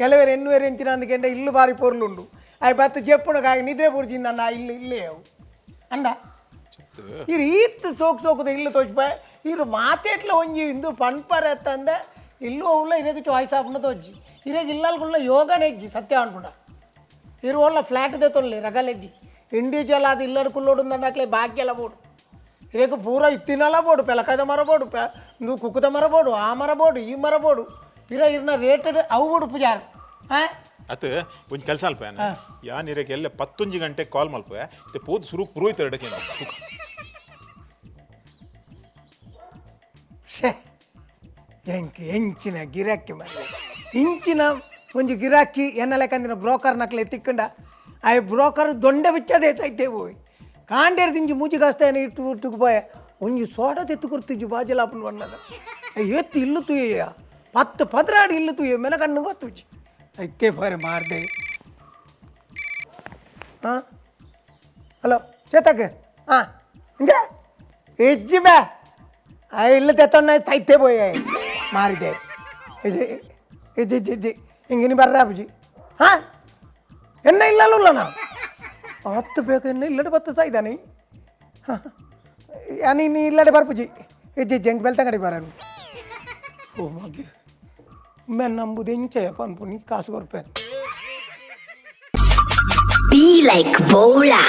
ಕೆಲವರು ಎನ್ನುವೇರು ಎಂಚಿನ ಅಂದಕೆಂಡ ಇಲ್ಲು ಬಾರಿ ಪೊರ್ಲುಂಡು, ಆಯ್ ಬತ್ತು ಜೆಪ್ಪುಣಕಾಗಿ ನಿದ್ರೆ ಪುರ್ಜಿಂದ ಆ ಇಲ್ಲು ಇಲ್ಲೇ ಅವು ಅಂಡ. ಚತ್. ಇರು ಈತ್ ಸೋಕ್ ಸೋಕುದ ಇಲ್ಲು ತೋಚ್ಪ ಇರು ಮಾತೇಟ್ಲ ಒಂಜಿ ಇಂದು ಪನ್ಪರೆ ತಂದೆ ಇಲ್ಲು ಅವ್ಲ ಇರಗೆ ಚಾಯ್ಸ್ ಆಪುನ ತೋಜಿ ಇರಗೆ ಇಲ್ಲಲ್ಗುಲ್ಲ ಯೋಗನೇ ಇಜ್ಜಿ ಸತ್ಯ ಅನ್ಪುಂಡ. ಇರು ಒಲ್ಲ ಫ್ಲಾಟ್ they ತೊಲ್ಲಿ ರಗಲೆಜ್ಜಿ ಇಂಡಿವಿಜುವಲ್ ಅದು ಇಲ್ಲಡ್ ಕುಲ್ಲೋಡು ನಂದಾಕ್ಲೆ ಭಾಗ್ಯಲ ಬೋಡು. ಇರಕ್ಕೆ ಪೂರ ಇತ್ತಿನಲ ಬೋಡು, ಪೆಲಕಾಯ್ದ ಮರ ಬೋಡು, ಪೆ ಇಂದು ಕುಕ್ಕುದ ಮರ ಬೋಡು, ಆ ಮರ ಬೋಡು, ಈ ಮರ ಬೋಡು. ಇರ ಇರ್ನ ರೇಟೆಡ್ ಅವು ಬೋಡು ಪೂಜಾರ್ ಆ. ಅತ್ ಒಂಜಿ ಕೆಲಸ ಅಲ್ಪ ಯಾನ್ ಇರಕ್ಕೆ ಎಲ್ಲ ಪತ್ತೊಂಜಿ ಗಂಟೆ ಕಾಲ್ ಮಲ್ಪೆ ಇತ್ತೆ ಪೋದು ಸುರು ಪುರೋಹಿತ ಎಡಕ್ಕೆ. ಶೇ, ಎಂಕ್ ಎಂಚಿನ ಗಿರಾಕಿ ಮಾರ್ರೆ. ಇಂಚಿನ ಒಂಜಿ ಗಿರಾಕಿ ಎನ್ನ ಲೆಕ್ಕಂದಿನ ಬ್ರೋಕರ್ ನಕ್ಲೆ ತಿಕ್ಕಂಡ ಆಯ್ ಬ್ರೋಕರ್ ದೊಂಡೆ ಬಿಚ್ಚದೆ ಸೈತೆ ಹೋಯ್ ಕಾಂಡೇರ್ ದಿಂಜಿ ಮೂಜಿ ಕಾಸ್ತಾನೆ ಇಟ್ಟು ಇಟ್ಟುకు ಪೋಯ. ಒಂಜಿ ಸೋಡ ತೆತ್ತು ಕೊಡ್ತಿಜ್ಜು ಬಾಜಲಾಪನ ಬಣ್ಣದ ಎತ್ತು ಇಲ್ಲು ತುಯ್ಯ 10 12 ಇಲ್ಲು ತುಯ್ಯ ಮೆನ ಕಣ್ಣು ಬತ್ತುಜಿ ಐತೆ ಬಾರಿ ಮಾರ್ದೆ. ಹಾಂ, ಹಲೋ ಚೇತಕ್. ಹಾಂ, ಇಂಜ ಇಜ್ಜಿ ಬೇ ಆ ಇಲ್ಲು ತೆತ್ತೊಣ್ಣ ಸೈತೆ ಪೋಯ್ ಮಾರಿದೆ. ಇಜ್ಜಿ ಇಜ್ಜಿ ಇಜ್ಜಿ ಇಜ್ಜಿ ಹಿಂಗಿನಿ ಬರ್ರ ಅಬುಜಿ. ಹಾಂ, ಎನ್ನ ಇಲ್ಲಲ್ಲ ಹತ್ತು ಬೇಕು ಎನ್ನ ಇಲ್ಲಡೆ ಬತ್ತು ಸಾಯ್ದಾನೆ. ಹಾಂ, ನೀನು ಇಲ್ಲಡೆ ಬರ್ಪುಜಿ ಇಜ್ಜಿ ಇಜ್ಜಿ ಹೆಂಗೆ ಬೆಲ್ತಂಗಡಿ ಬರ. ಓ ಮಗಿ ಮೆನ್ ನಂಬುದು ಎಂಚೆಯ ಪನ್ಪು ನೀ ಕಾಸು ಕೊರ್ಪೆ. Be like Bola.